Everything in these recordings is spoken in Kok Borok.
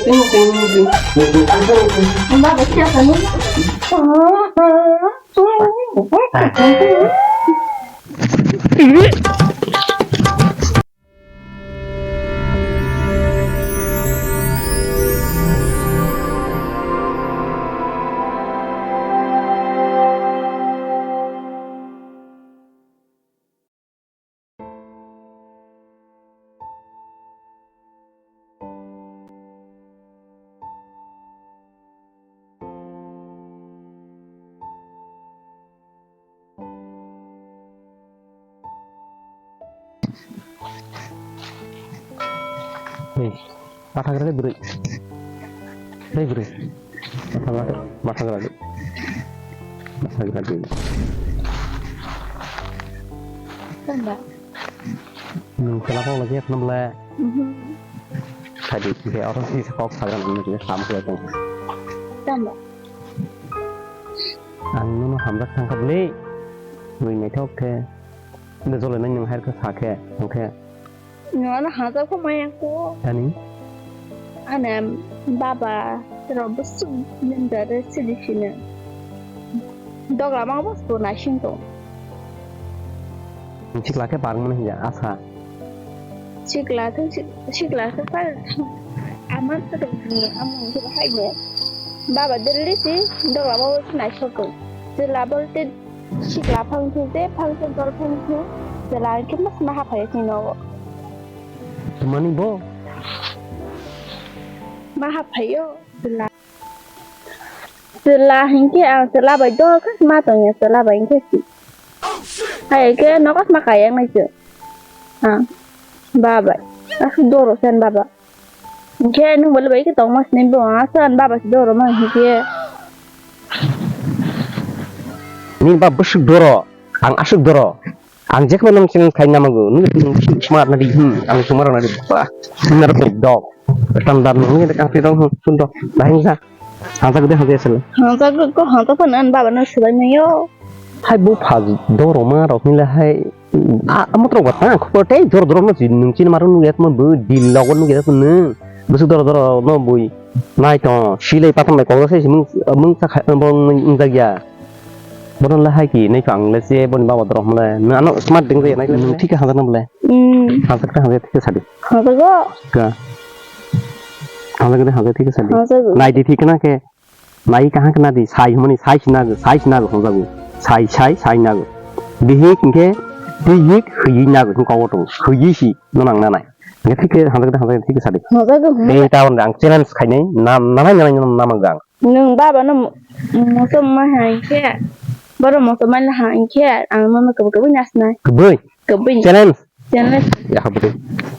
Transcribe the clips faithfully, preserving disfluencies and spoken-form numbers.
Baba, siya ka nung? Hei, matha gra de bwrwi. Hei bwrwi. Matha gra de, matha gra de. Matha gra de. Tanda. Nwng kwlapang lagi khna bwle. Mhm. Sadi, khe oro si kok sagra nang nang sam khe tong. Tanda. Ang nono hamjak thang kha bwle. Nui naithok khe. Nde jole nang nang hair khe sa khe, ang khe. Nwng ano hamjak kho maya kho. Ani? Ane baba, tero bwswk nang dare sidi sini. Dogla ma bwswk naising tong. Sikla khe barmani hiya asa. Sikla thung, sik-, sikla thung par. Ama thung ni, ama thung hai ne. Baba Delhi si, dogla ma bwswk naisok tong. Sikla bolte sikla phang thung te, phang thung, dol phang thung. Sikla ang khe mas ma haphai sini no. Mani bo? Ma haphai yo, sikla. Chwla hinkhe ang chwla bai dohor khe ma tongya, chwla bai hinkhe si. Hai khe nogo ma kaiyak nai chwng. Ah, ba bai. Aswk doro sen baba. Hinkhe nwng bo le bai khe tongma sini bo aswk ani baba se doro ma hinkhe. Nini baba bwswk doro, ang aswk doro. Ang jephano nwng challenge khai namago. Nwng, nwng suma rwna di, hmm, ang suma rwna di. Bah, nwng narwk ni dog. Standard nwng ni kang twi dong, hmm, sundok. Bahai wngsa. Hangsa gede hangsa sele. Hangsa go, go hangsa phano ani baba no swbai mano. Hai bo pha doro ma rok ni le hai. A, amo trok ba ta, khobor tei doro doro no si nwng chini maro nugya tamo bo dil logo nugya tamo nwng. Bwswk doro doro no bui. Nai to, silai patam bai kok sai si mung, mung sa khai, bo wng, wng jakya. Bono le hai ki, nai phang le se, boni baba dorok hwnle. Nang ano smart ding je, nai le. Nung thik khe hamjakna bole. Hmm. Hamjakna hamjak thik khe sadi. Hamjago. Ka. Hamjakna hamjak thik khe sadi. Hamjago. Nai di thik na khe. Nai kaham khe na di, sai humani, sai sina, sai sina hamjago. Sai, sai, sai nago. Bihik hinkhe, bihik hwi nago, hwnkhe kowo tong. Hwi si, no nang na nai. Hinkhe thik khe hamjakna hamjak thik khe sadi. Hamjago. Tei tabon ang challenge khainai, nam, nanai, nanai, nam, nam ang jang. Nwng baba no mo-, moso ma hai khe, boro moso ma hai khe, ang nono kwbwi kwbwi nasnai. Kwbwi? Kwbwi. Challenge? Challenge. Yakha bwtwi.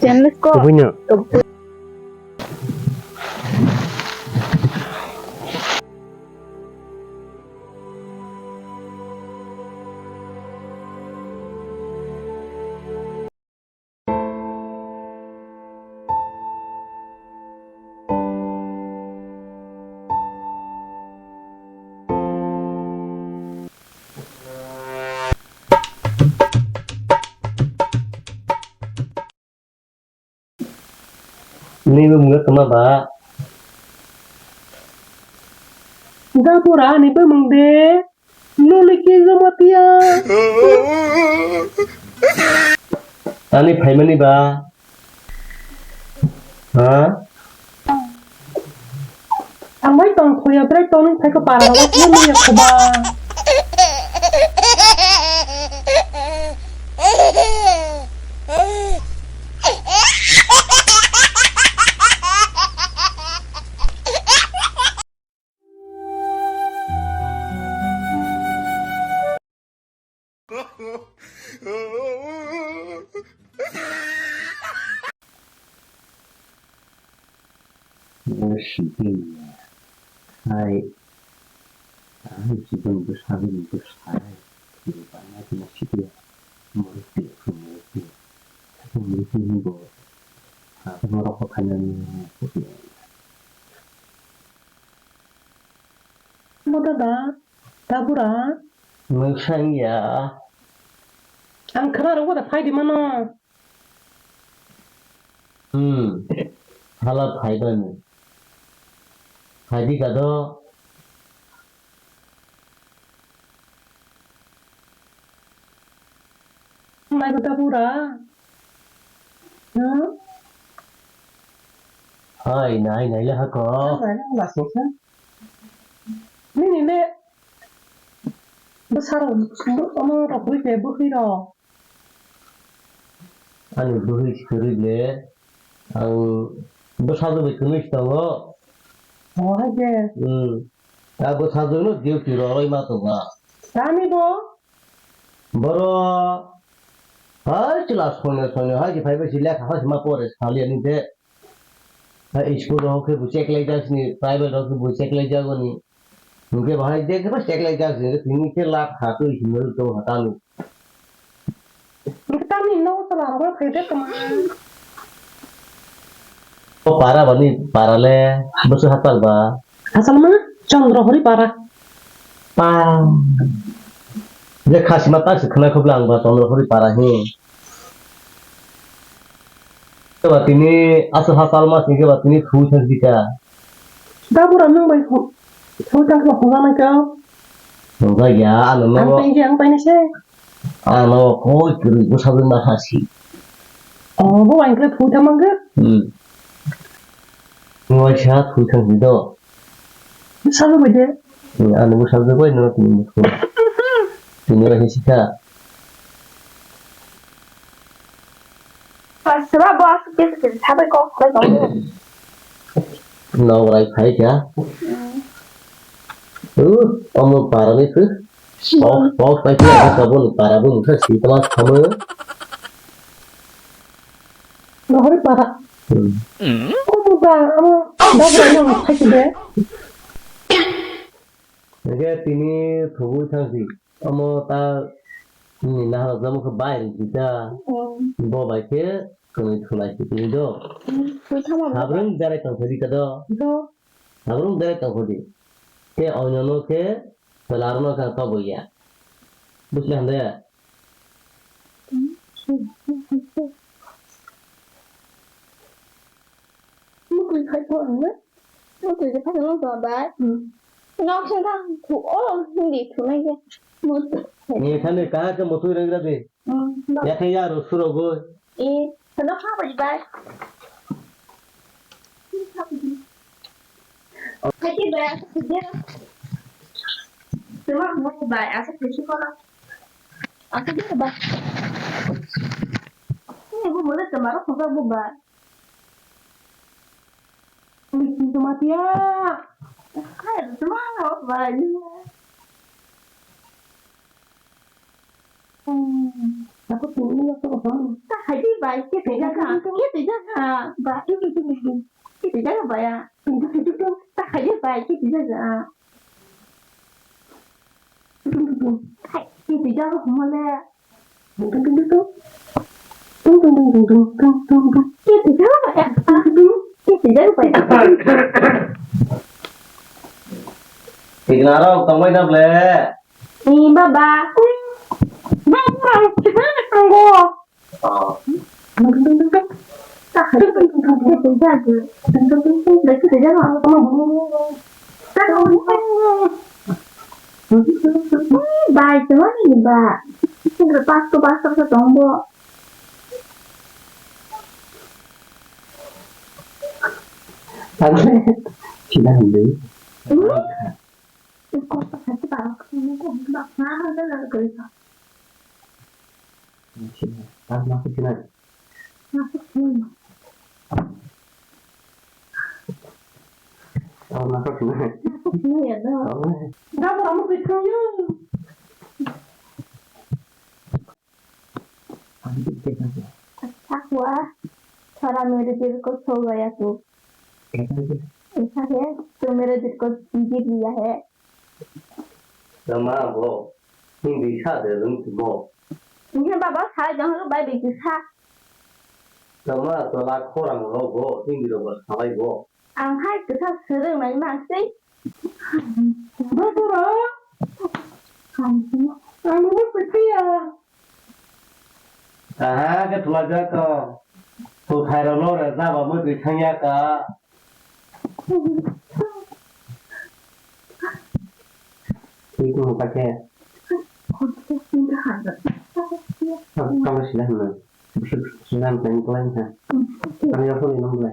Challenge ko? Kwbwi no. Kwbwi. Nini bumung khe kwma ba? Jabura, ani bumung de. Noli ke jamatia. Ani phaimani ba? Ha? Ang bai tong thoya, brai tong nung phaikha para rogo, nung ya khoba. Hai, hai, chibun bwsagwi bwsai, bana kina sidi, morok twi, morok twi, morok twi, bo, ha, borok khainani, Mo dada, tabura. Mwsang ya. Ang khna rwgo da phai di mano. Hmm. Hala phai bani. Phaidi ka do. Nai kota pura. Hmm? Hai, nai, nai le hako. Nai, nai, nai, nai. Nini le. Bwsarok, omo rok bwrwi khe bwkhwi rok. Ani bwkhwi kwrwi le, ang bwsajwk bai kwnwi tongo. O hai khe. Hmm. A bwsajwk no duty rwlai ma tongo. Tani bo? Boro, hai chwla soino soino hai khe phai bai si lekha phai si ma pore sali ani de. Hai school rok khe bo check lai jak sini, private rok khe bo check lai jak oni. Hingke bahai de khe check lai jak sini, tini khe lak ha twi himel to hatani. Tamni no chwla rok phai de tongma. O para bani para le, bwswk hachal ba? Hachal ma Chandra Hori para. Pa. Je khasima ta se khna khobla ang ba Chandra Hori para he. Keba tini aswk ha palma sing keba tini thwi thang sika. Da bura nwng bai thwi thang khe hwnjaknai khe. Hwnjak ya, ano ang nogo. Thank you, ang painai se. Ano koi kwrwi bwsajwk ma ha si. Oh, bo ang khe thwi thang mang khe? Hmm. Nwng bai sa thwi thang si do. Bwsajwk bai de. Hmm, ano bwsajwk bai no tini bwsajwk. Tini bai se sika. Seba bo aswk khe khe sabai kok khlai tongo. Nograi phai kha. Hmm. Uh, omo parani phu. Box, box pai kha, ka bo para bo mukha si tama khamo. Nohori para. Hmm. Omo ba, omo ba, ba, no, thaki de. Hingke tini thogwi thang si. Omo ta ni nahar jamo khe bai rwdi ta. Hmm. Bo bai khe kwnwi thulai si tini do. Hmm, twi thama bo. Habrung berai tong thadi ka do. Do. Habrung berai tong thadi. Khe oino no khe phelarno kha tobo ya. Buchla hande? Hmm. Mukui khai ko ang na? Mukui je phai no to bai. Hmm. Nok sing thang thu o hindi thu nai je. Mukui. Ni thani ka ke mukui rang ra de. Hmm. Ya khe ya ro suro go. E, thano kha bai bai. Khai ke bai, khai ke. Tuma mo bai, asa khai ke ko. Asa ke bai. Ni bu mo le tuma ro ko bu bai. Bikin cuma dia. Hai, cuma lo, bai. Hmm, aku tunggu ya, aku paham. Tak haji bai, kita jaga, kita jaga, bai. Kita jaga, bai ya. Tak haji bai, kita jaga. Hai, kita jaga, humale. Tung, tung, tung, tung. Tung, tung, tung, tung, tung, tung, tung. Tung, tung, tung. Tiglarok tongbai da ble? Ni baba. Baba, tiglarok tongo. Oh. Tung, tung, tung, tung, tung. Tung, tung, tung, tung. Bai, tongmani ba. Tinggal pas tu pas tu tongbo. Tangkhe sida hwnwi. Hmm? Kok sakha se parok, kok sakha se parok. Sida, tangma khe sida. Tangma khe sida. Tangma khe sida. Gabra mo khe sida. अच्छा हुआ, थोड़ा मेरे दिल को छू गया तू। कैसा है? ऐसा है, तू मेरे दिल को जीत लिया है। Tama bo, hindi sa de lung tumo. Ini baba sa jang lo bai bi sa. Tama tola khorang ro bo, hindi ro bo salai bo. Ang hai kwthar swrwng nai ma sei. Bapura. Ang no kwthaiya. Aha, khe thulajak to. Kwthai rok no re jaba mui twi thangya ka. Hmm, pakai. Kamu sila hina. Sila hina, kamu sila hina. Kami apa ni, kamu sila?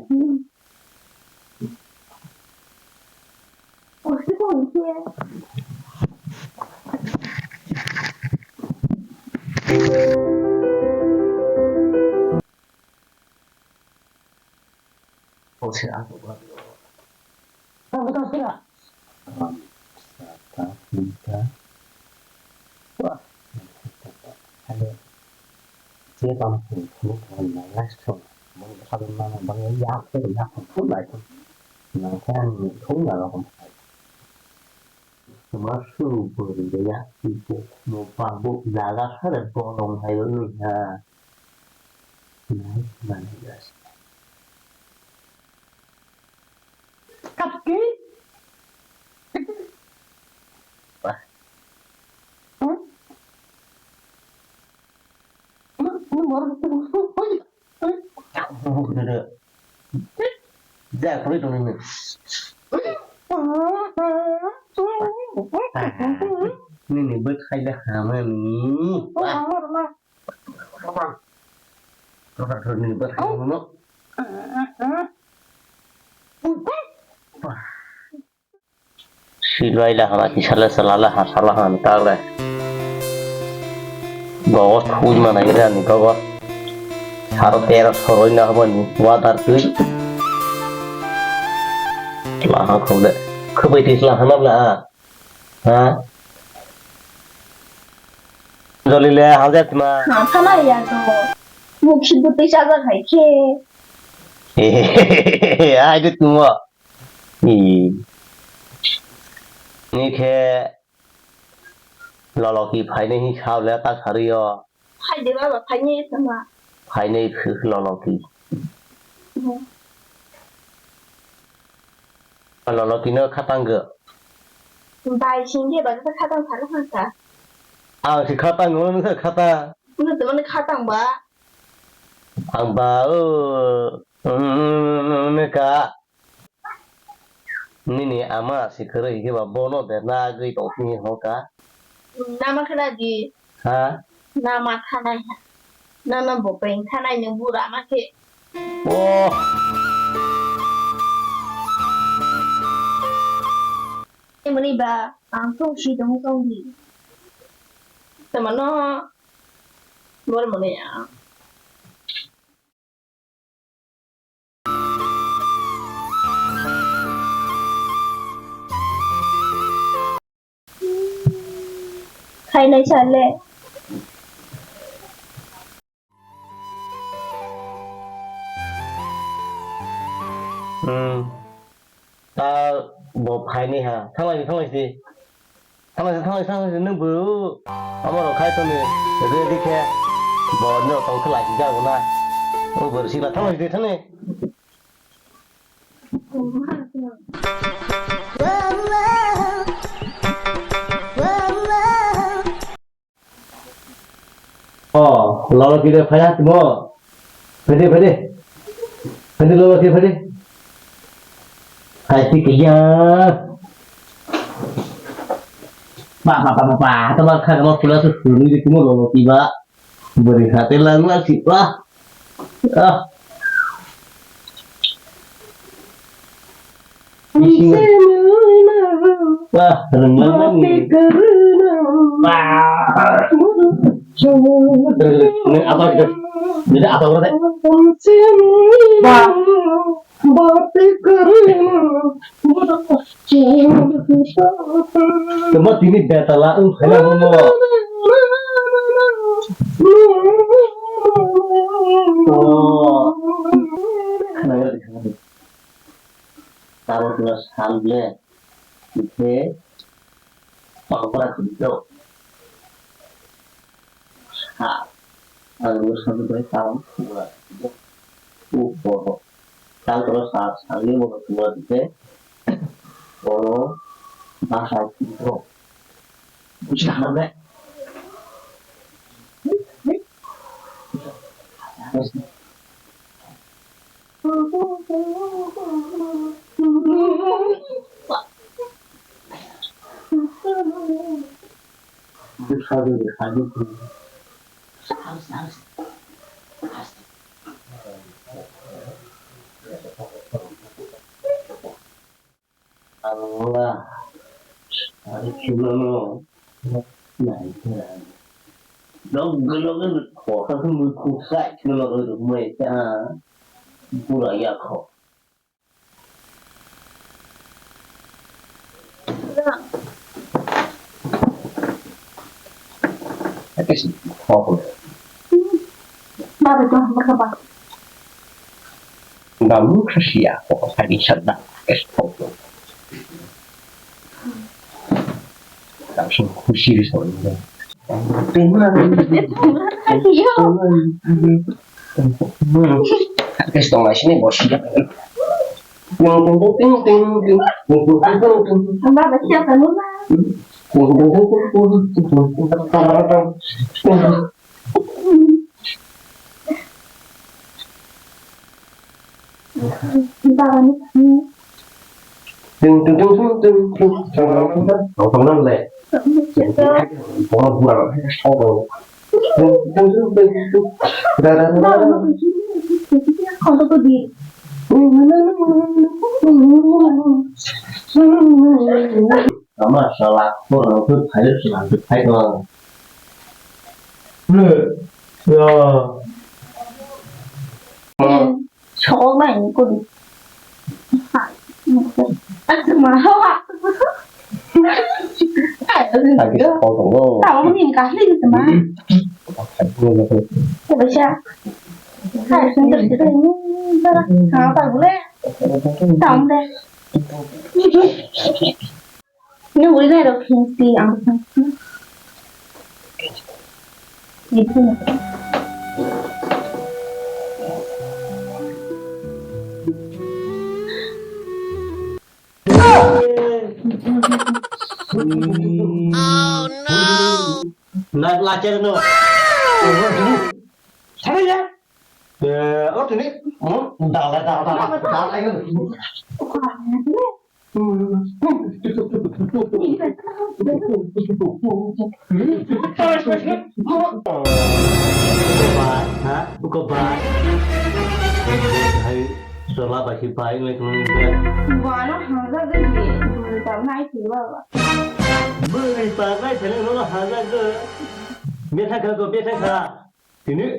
Masuk beri ya, ibu mau pabuk jaga sare bolong hai ini ha. Nice, nice. Kaki. Wah. Hmm? Ini, ini baru. Ja, koi tong nini. Nini bwthai le hamani. Nini bwthai hamani. Silai la hama kisa le sala la ha sala ha ni ta le. Gogo thui ma nai ra ni gogo. Saro tero soroi na habo ni water tui. La ha khole. Khubai tis la ha na bla. Ha? Joli le ha ja tima. Ha, thala ya to. Mukhi butui chaja khai khe. Ai de tumo. Ni khe loloki phainai hi sao le ta sari o. Phai de baba, phainai tama. Phainai phi loloki. Mhm. Loloki no khatang go. Bai sing de ba khatang sari hang sa. Ang si khatang go, nung sa khatang. Nung tama ni khatang ba. Ang ba o, nung ka. Nini ama si kwrwi hwnkhe ba bono de nagwi tongphini hwnka. Nama khna di. Ha? Nama thanai ha. Nana bo peng thanai nung bura ma khe. Oh. Emani ba ang tong si tong tong di. Tama no bor mani ya. Khainai sale. Hmm. Ta bo phaini ha. Thanglai, thanglai si. Thanglai si, thanglai si, thanglai si. Nung bu. Amo rok khai toni. Ready khe. Bo no tong khe lai si jago na. O bo sila thanglai si, thanglai. O, lolo kire phaya timo. Phede, phede. Phede lolo kire phede. Hai ti kiya. Pa, pa, pa, pa, pa. Tama kha kama pula tu sunu di timo lolo kiba. Beri kha te lang lang si. Wah. Ah. Wah, renglang nani. Wah. Neng apa gitu? Jadi apa berarti? Wah. Tama tini betala ung khela mo. Oh. Khana ya, khana. Tabo tula sal ble, khe pangkora khudi do. Sa, ang bo sabu bai tabo tula khudi do. U boro. Tang tolo sa, sangni boro tula khe. Boro basa khudi do. Buji kha na ble. Allah, ari chulano nai khe. Loge loge ni kota khe mui khuk sai chulano rwmai kha. Bura yakho. Ate si khoklo. Baba to hamka ba. Gamu khasia ko sari sabda. Es khoklo. Langsung khusi di sana. Yo. Guys, tong lai sini bos. Baba siapa nama? Baba ni. Ting ting ting ting ting ting. Tong tong le. Tong tong le. Tong tong le. Ama sala, khorang khe phai, sala khe phai tong. Ble, ya. Sokol bai ni kodi. Asma hawa. Tamo ni kahli ni tama. Tamo siya. Hai sendiri kita ini bara. Tamo tak boleh. Tamo deh. Ini boleh deh, dok, sini, ang. Gitu. Oh, no. Na, lacer no. Sana ya. Eh, oh, tini. Hmm, dala, dala, dala, dala, dala. Buka bai, ha? Buka bai. Hai, sola bai si bai, ngai tunggu. Buano haza gini, bukan nai si baba. Beri pakai sini lo haza ke. Biasa ke, biasa ke. Tini.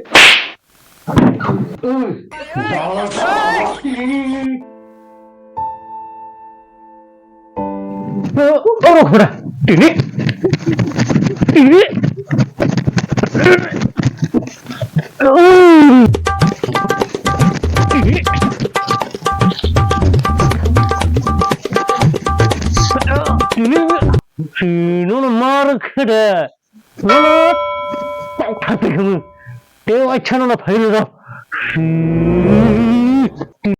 Oro khora. Tini. Tini. Tini. Tini. Tini. Nono mar khede. Nono tang thang twi khamu. Tei waisa nono phai rw rw.